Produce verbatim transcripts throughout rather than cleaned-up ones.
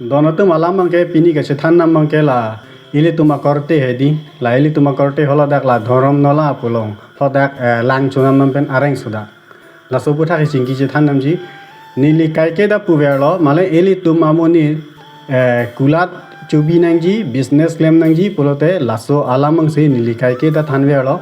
Don atum, alam abangke pini kachethan nam abangke la ilitum akorte hedi, la ilitum akorte haladak la Dhorom Nola pu along, haladak, eh, lang chonam nam pen areng suda. Laso aputhak kachingki chethan namji, neli kaike ta puverlo, mane ilitum amonit, eh, kulat chobi nangji, business klem nangji pulote laso alam abangsi neli kaike ta thanverlo.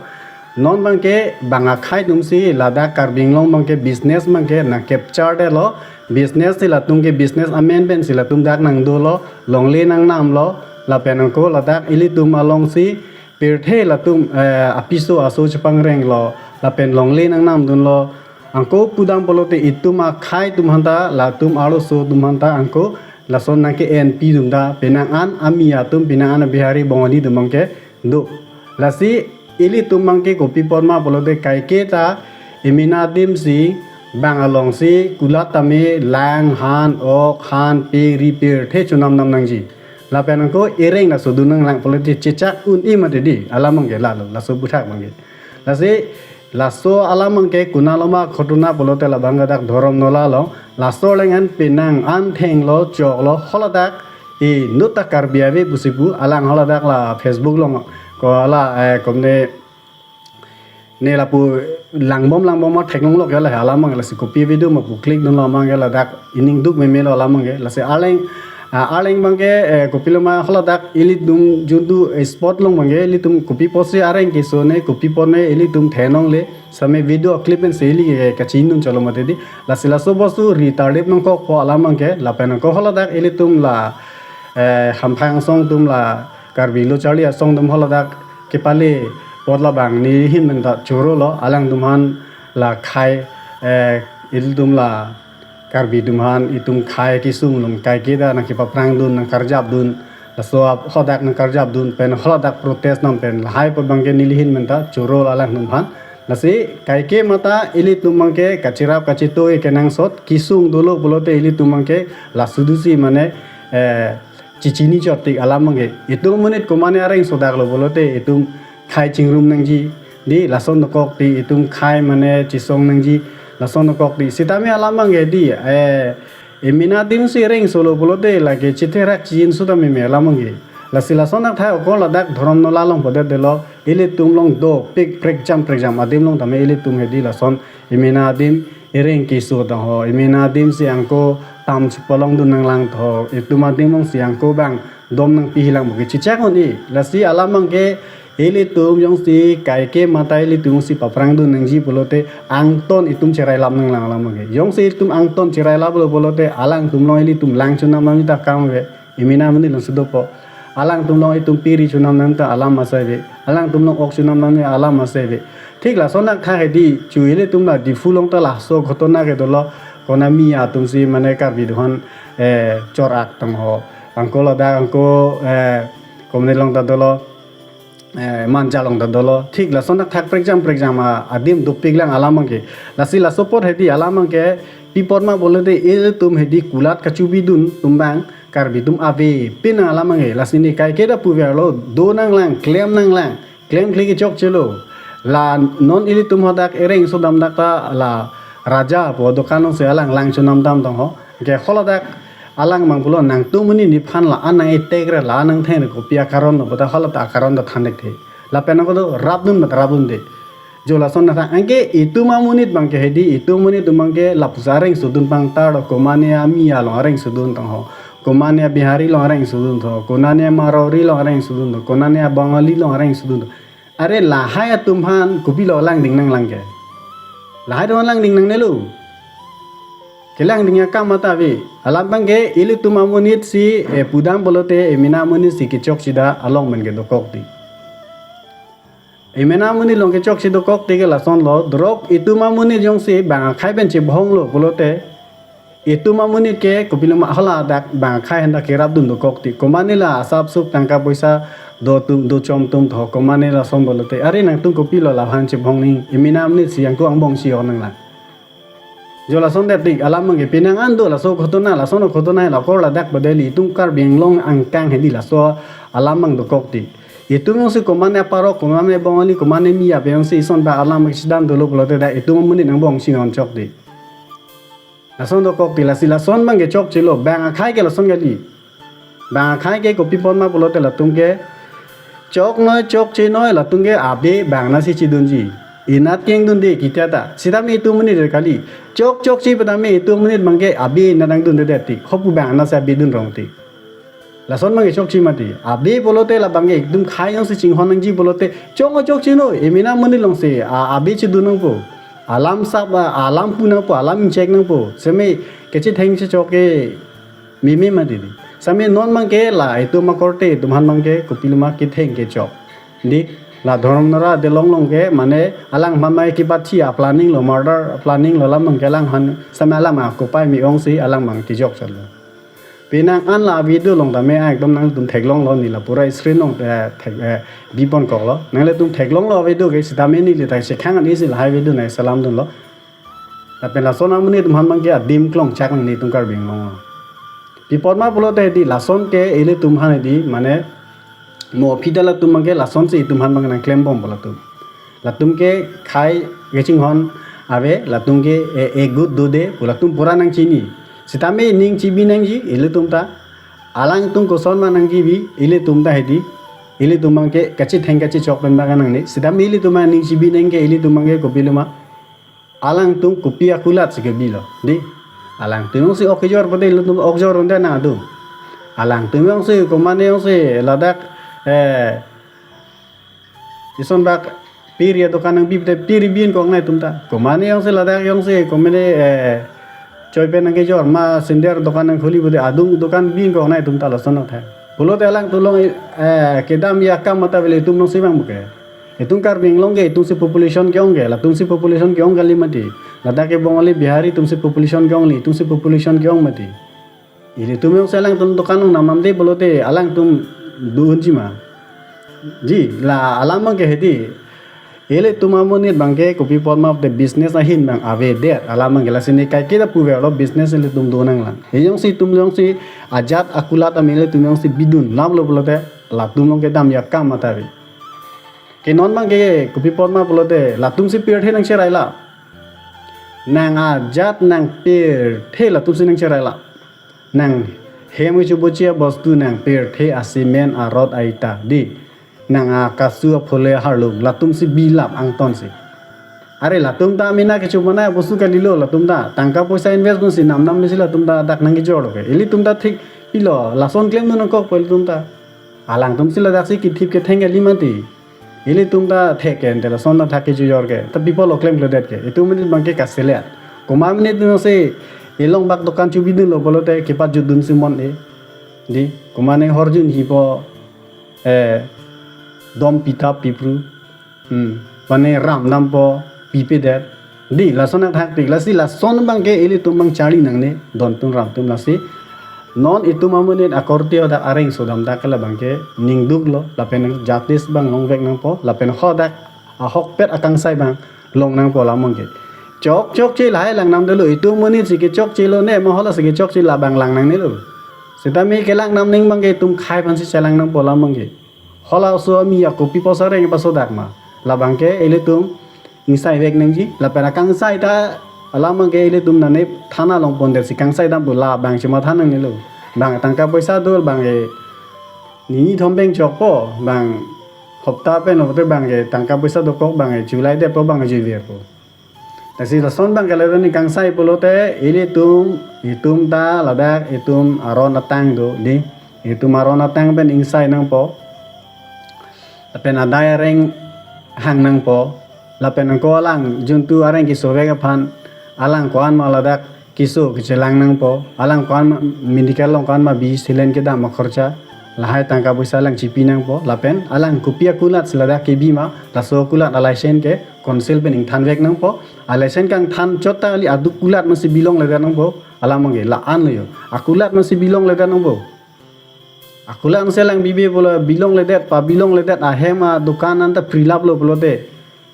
Non abangke bang akhei atumsi ladak Karbi Anglong abangke business abangke nang capture detlo, business si latum ke business amen pensi latum dak nangdolo, longle nangnamlo, lapen ako ladak ilitum alongsi pirthe latum, eh, apiso aso chepangrenglo, lapen longle nangnamdunlo. Ako pudam pulote itum akhei atum aphanta, latum arloso atum aphanta ako lason nangke-enpidun ta, penang an ami atum, penang an Bihari Bongali atum abangke do. Lasi ilitum abangke kopi apot ma pulote kaike ta emena adim si bang alongsi kulat tame lang, han, ok, han, pe, ri, pirthe chonam nam nangji. Lapen ako ereng laso dun nanglang pulote chechak un-e mati di, alam abangke lalo, laso aputhak abangke. Lasi laso alam abangke konat loma ghotona pulote labang ladak Dhorom Nola along, laso alang an penang an thenglo, choklo, haladak inut ta Karbi ave pusi pu, alang haladak la Facebook along, ko hala, eh, komne ne lapu langbom langbom ma theklonglo ke la alam abang, lasi kopi video ma pu click dunlo abangke ladak ining duk memelo alam abangke. Lasi arleng, ah, arleng abangke, eh, kopilo ma haladak ilitum juntu, eh, spot along abangke ilitum kopi apotsi areng kesone, kopi apot ne ilitum thenongle, same video clip pensi ili, eh, kachinidun cholo mati di. Lasi laso bostu ri tarlip nangkokpo alam abangke, lapen ako haladak ilitum la, eh, hamphang asong atum, la Karbi lo charli asong atum haladak kepale apot labang neli ahin pen ta chorolo, alangtum aphan la khei, eh, ilitum la Karbi atum aphan itum khei kesung along kaike ta nangkepaprangdun, nangkarjapdun, laso ap-, haladak nangkarjapdun pen haladak protest nam pen lahai apot abangke neli ahin pen ta chorolo alangtum aphan. Lasi kaike mata ilitum abangke kacherap kachetoi kenangsot, kesung dolo pulote ilitum abangke laso dusi mane, eh, chechini chot tik alam abangke. Itum amonit komane areng sodaklo pulote itum khei chingrum nangji di, lason dokok di, itum khei mane chesong nangji, lason dokok di. Sitame alam abangke di, eh, emena adim si reng solo pulote lake chetherak chin sutame me alam abangke. Lasi lason athai ako ladak Dhorom Nola along podetdetlo, ilitum along dopik prekjam prekjam adim along tame ilitum hedi lason emena adim ereng keso tangho, emena adim si ako tam chepalongdun nanglang tho, itum adim alongsi ako bang dom nangpihilang puke chechak un-e. Lasi alam abangke ilitum jongsi kaike mata ilitum si paprangdun nangji pulote angton itum cherailap nanglang alam abangke. Jongsi itum angton cherailaplo pulote alangtum along ilitum lang chonam nam ta kam ave. Emena amonit alongsi dopo. Alangtum along itum pe ri chonam nam ta alam asai ave. Alangtum along ok chonam nam alam asai ave. Thik lason akhei hedi, chu ilitum la Diphu along ta laso ghotona ke dolo, konat mi atumsi mane Karbi atum aphan, eh, chor-ak tangho. Ako ladak ako, eh, komane along ta dolo, eh, Manja along ta dolo. Thik lason athak prekjam prekjam a, adim dopiklang alam abangke. Lasi laso apot hedi alam abangke pi apot ma pulote ilitum hedi kulat kachobidun atum abang, Karbi atum ave pin alam abangke. Lasi ne kaike ta puverlo, do nanglang, klem nanglang, klemkle kechokchelo. La non ilitum hadak ereng sodam dak ta la Raja pu dokan alongsi alang lang chonam dam tangho. Ke haladak alang abang pulo, nangtum amonit nephan la-an nang-etek re, la-an nangtheng re, kopi akaron lo puta haladak akaron ta than thekthe. Lapen ako do rapdun mat rapdunde. Jo lason athak anke itum amonit abangke hedi, itum amonit atum abangke lapusi areng sodun pangtarlo, komane ami along areng sodun tangho, komane Bihari along areng sodun tho, konane Marwari along areng sodun tho, konane Bongali along areng sodun tho. Are lahai atum aphan kopilo langding nanglang ke? Lahai atum aphan langding nangnelo. Kelangding akam mata ave. Alam abangke ilitum amonit si, eh, pudam pulote emena amonit si kechok sida along pen ke dokok di. Emena amonit along kechok si dokok ti ke lasonlo, drok itum amonit jongsi bang akhei pen chebhonglo pulote, itum amonit ke kopilo ma haladak bang akhei handa kerapdun dokok ti. Komane la asap sup tangka poisa do atum, do chom atum tho, komane lason pulote, are nangtum kopilo laphan chebhong nangji, emena amonit si ako angbong si-on nanglang. Jo lason det tik alam abangke, penang an do laso ghotona, lason ghotona la kor ladak padeli itum Karbi Anglong angkang hedi laso alam abang dokok ti. Itum jongsi komane aparok, komane Bongali, komane Miya pen jongsi ison ba alam abang chedam dolo pulote dak itum amonit angbong si-on chok ti. Lason dokok ti, lasi lason abangke chokchelo, bang akhei ke lason kali. Bang akhai ke kopi apot ma pulote latum ke chok noi chokche noi latum ke abe bang nasi chidunji. Inat kengdunde kitia ta. Sitame itum amonit kali. Chok chokche petame itum amonit abangke abe inat nangdunde det ti. Hopu bang nasi abe dun rong ti. Lason abangke chokche mati. Abe pulote labangke itum khei jongsi chinghon nangji pulote chok noi chokche noi. Emena amonit alongsi a, abe chidun nangpo. Alam sap a, alam pu nangpo, alam ingchek nangpo. Seme kachetheng chechok ke meme mati di. Sitame non abangke la itum akorte itum aphan abangke kopiloma ketheng kechok. Di la dhorom nara de longlong ke mane alangphan mai kipathi a planning lo, murder planning lo, alam abangke alangphan sitame alam a kopai me-ongsi alam abang kejok chalo. Penang an la video along tame ekdom nangtum theklonglo, ne la pura screen along, eh, thek, eh, bipon koklo. Nanglitum theklonglo video ke sitame neli ta chekhang an isi lahai video nangselam dunlo. Lapen lason amonit atum aphan abangke adim klongchak nang netum Karbi Anglong. Pi apot ma pulote di lason ke ilitum aphan di mane mo aphi ta latum abangke lasonsi itum aphan abang nangklembompo latum. Latum ke khei kachinghon ave, latum ke e, e good do de pu latum pura nangchini. Sitame ning chibi nangji ilitum ta. Alangtum koson ma nangchibi ilitum ta hedi. Ilitum abangke kachetheng kachechok pen abang nangne. Sitame ilitum aning chibi nang ke ilitum abangke kopiloma. Alangtum kopi akulat si kebilo. Di. Alangtum jongsi ok kejor pote ilitum ok jor unde nangdun. Alangtum jongsi komane jongsi ladak, eh, ison bak piri adokan nangbi pote piri bin kok nangtum ta. Komane jongsi ladak jongsi komane, eh, choi pen nangkejor ma sender dokan nangkhuli pote adung dokan bin kok nangtum ta lason athai. Pulote alangtum along, eh, kedam ya kam mata ave ilitum alongsi vang buke. Itum Karbi Anglong ke itumsi population ke-ong ke, latumsi population ke-ong kali mati. Ladak ke Bengali Bihari atumsi population ke-ong li, itumsi population ke-ong mati. Ilitum jongsi alangtum dokan nangnamde pulote alangtum do-unji ma. Di, la alam abangke hedi. Ilitum amonit abangke kopi apot ma pote business ahin abang avedet. Alam abangke lasi ne kaiketa puverlo business ilitum do nanglang. He jongsi itum jongsi ajat akulat amele itum jongsi bidun lamlo pulote latum along kedam ya kam mata ave. Ke non abangke kopi apot ma pulote latumsi pirthe nangcherai la. Nang ajat nang pirthe latumsi nangcherai la. Nang hem kechobochi abostu nang pirthe a cement a rod a ita di. Nang akasu aphule aharlung latumsi bilap angtonsi. Are latum ta amena kecho manai abostu kalilo latum ta. Tangka poisa invest dunsi namnam mesi latum ta dak nangkejorlo ke. Ilitum ta thik pilo lason klemdun nangkokpo ilitum ta. Alangtumsi ladaksi kithip ketheng kali mati. Ilitum ta thek ke ante lason ta thak kejor ke. Ta pi apotlo klemkledet ke. Itum amonit abangke kaselet. Komat amonit atumsi ilong bak dokan chobidunlo pulote kepajutdunsi mon e. Di, komane horjunhipo, eh, dom pita pipru. Hmm. Mane ram dampo pipedet. Di, lason athak tik. Lasi lason abangke ilitum abang charli nangne, dontum ramtum lasi. Non itum amonit akorte hadak areng sodam dak ke labangke ningduklo, lapen justice abang longvek nangpo, lapen hadak ahokpet akangsai abang long nangpo alam abangke. Chok chokche lahai langnamdelo, itum amonit si kechokchelo ne, ma halasi kechokche labang lang nangnelo. Sitame kelangnam ning abangke itum khei aphansi chelang nangpo alam abangke. Hala oso ami ako pi apotsi areng pasodak ma. Labangke ilitum ingsaivek nangji. Lapen akangsai ta alam abangke ilitum nane thana along pondetsi kangsai dampo labang chematha nangnelo. Bang tangka poisa do bang e nini thom pen chokpo bang hopta pen hote bang e tangka poisa dokok bang e chulai detpo bang e juiverpo. Lasi lason abang kali ni kangsai pulote ilitum, itum ta ladak itum aron atang do di. Itum aron atang pen ingsai nangpo. Lapen adai areng hang nangpo. Lapen angko alang juntu areng kesovek aphan alang ko-an ma ladak keso kechelang nangpo. Alang ko-an ma medical along ko-an ma bi selen kedam akhorcha. Lahai tangka poisa alang chipi nangpo. Lapen alang kopi akulatsi ladak kebi ma laso akulat a license ke council pen ingthanvek nangpo. A license kangthan chot ta kali aduk kulat masi bilongledet nangpo. Alam abangke la-anlo yo. Akulat masi bilongledet nangpo. Akulat masi alang bibe pulo bilongledet, pabilongledet ahem adokan anta prilaplo pulote.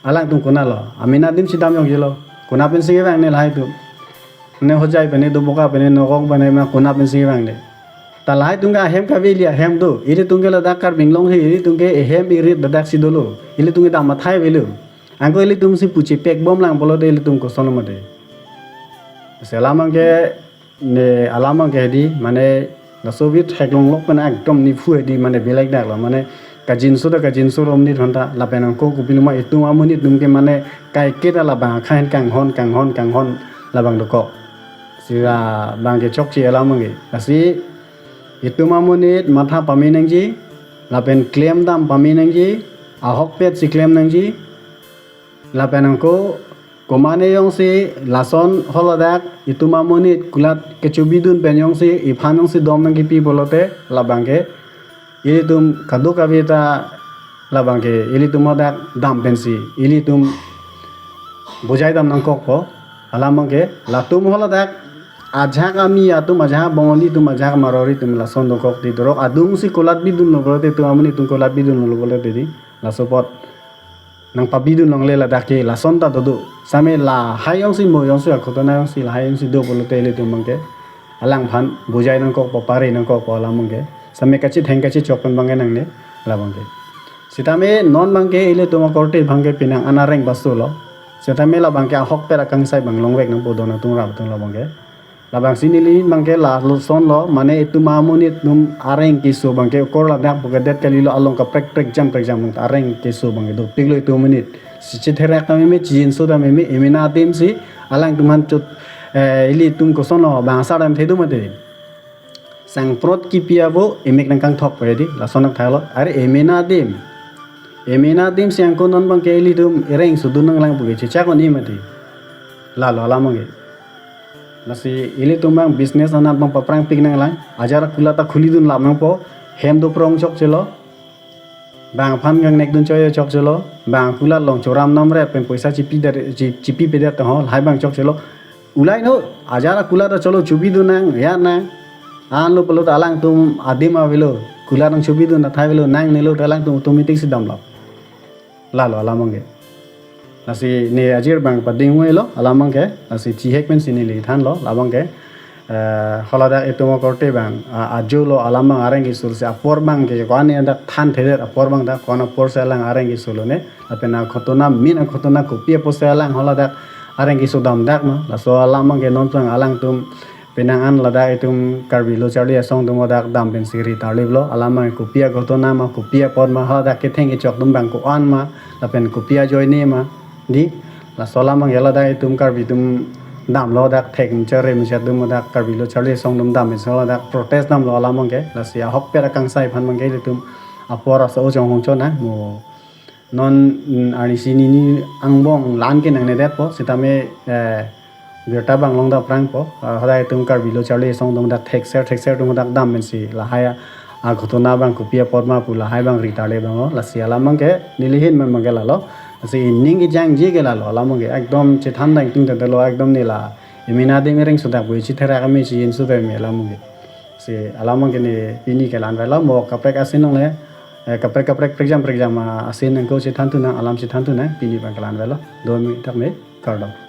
Alangtum konatlo. Amena adim si dam yong jelo. Konat pensi kevang ne lahai atum. Ne Hojai pen ne, Doboka pen ne, Nagaon pen ne, ma konat pensi kevang ne. Ta lahai atum ke ahem kave ili ahem do. Ilitum ke ladak Karbi Anglong he, ilitum ke ehem irit dadak si dolo. Ilitum ke dam athai avelo. Angko ilitum si puchepekbom lang pulote ilitum kosonlo mati. Lasi alam abangke ne alam abangke di, mane Laso bit theklonglok pen ekdom nephu hedi mane belek dak lo, mane kajinso ta kajinso romnit honta lapen angko kopiloma itum amonit atum ke mane kaiketa labang akhan kanghon kanghon kanghon labang dokok. Sira bang ke chokche alam ke. Lasi itum amonit matha pame nangji, lapen klem dam pame nangji, ahokpet si klem nangji, lapen angko komane jongsi lason holadak itum amonit kulat kechobidun pen jongsi iphan jongsi dom nangkipi pulote labang ke ilitum kadokave ta labang ke ilitum hadak dam pensi ilitum bujai dam nangkokpo. Alam abang ke latum holadak ajahak Ami atum, ajahak Bongali atum, ajahak Marwari atum lason dokok di dorok adungsi kulat bidunlo pulote itum amonit atum kulat bidunlo pulote di laso apot nangpabidun longle ladak ke lason ta dodo. Same lahai jongsi mo jongsi akhotona jongsi lahai jongsi do pulote ilitum abang ke alangphan bujai nangkokpo, pare nangkokpo alam abang ke. Same kachitheng kachichok pen abang ke nangne labang ke. Sitame non abang ke ilitum akorte abang ke penang an areng baso lo. Sitame labang ke ahokpet akangsai abang longvek nangpo don atum rap atum labang ke. Labangsi neli abang ke lason lo, mane itum amonit atum areng keso abang ke okor ladak puke det kalilo, along kaprek prekjam prekjam areng keso abang ke dopiklo itum amonit. Si chitherak ta meme, chijinso ta meme, emena adim si alangtum aphan chot, eh, ilitum koson lo bang asar dam thedu mati. Sangprot kipi avo emek nangkangthok pa di, lason nangthailo. Are emena adim. Emena adim si angko non abang ke ilitum ireng sudun nanglang puke chechak oni mati. Lalo alam abang ke. Lasi ilitum abang business anat abang paprangpik nanglang. Ajar akulat ta khulidun lam nangpo. Hem doprong chokchelo. Bang aphan kangnekdun choi chokchelo. Bang akulat along choram namret pen poisa chipi dar, chi-, chipipedet ho. Lahai abang chokchelo. Ulai no, ajar akulat ta cholo chobidun nang, ya nang. Anlo pulote alangtum adim avelo. Kulat nangchobidun athai avelo, nangnelo te alangtum automatic si damlo. Lalo alam abang ke. Lasi ne ajir abang pading huelo, alam abang ke. Lasi chihek pensi neli thanlo, labang ke. Eh, holadak itum akorte abang, a-, ajo lo alam abang areng keso si apor abang ke, ko-an ne dak than thedet apor abang dak, ko-an apor si alang areng keso lone, lapen akhotona, main akhotona kopi apotsi alang holadak areng keso damdak ma, laso alam abang ke non abang alangtum penang an ladak itum Karbi Lo Charli Asong atum hadak dam pensi ri tarliplo, alam abang kopi akhotona ma, kopi apot ma, holadak ketheng kechok atum abang ko-an ma, lapen kopi ajoine ma, di, laso alam abang ke ladak itum Karbi atum damlo dak thek muchar re muchar atum dak Karbi Lo Charli Asong atum dam pensi ladak protest damlo alam abang ke, lasi ahokpet akangsai aphan abang ke ilitum apor aso chonghong chona mo non, mm, arnisi nini angbong la-an ke nangnedetpo, sitame, eh, birta abang long daprangpo, ah, hadak itum Karbi Lo Charli Asong atum dak thekser thekser atum dak dam pensi lahai akhotona abang kopi apot ma pu lahai abang ri tarlip abang lo, lasi alam abang ke neli ahin abang ke lalo, lasi ning kejangje ke lalo, alam abang ke ekdom chethan dang tung tadelo ekdom neli la emena adim ireng sodak pu chitherak ame chijinso ta me alam abang ke. Si alam abang ke ne pini ke la-an avelo, mo kaprek asin longle, eh, kaprek kaprek prekjam prekjam asin nangko chethanthu nang, alam chethanthu nang, pini abang ke la-an avelo, do me thak me, kardom.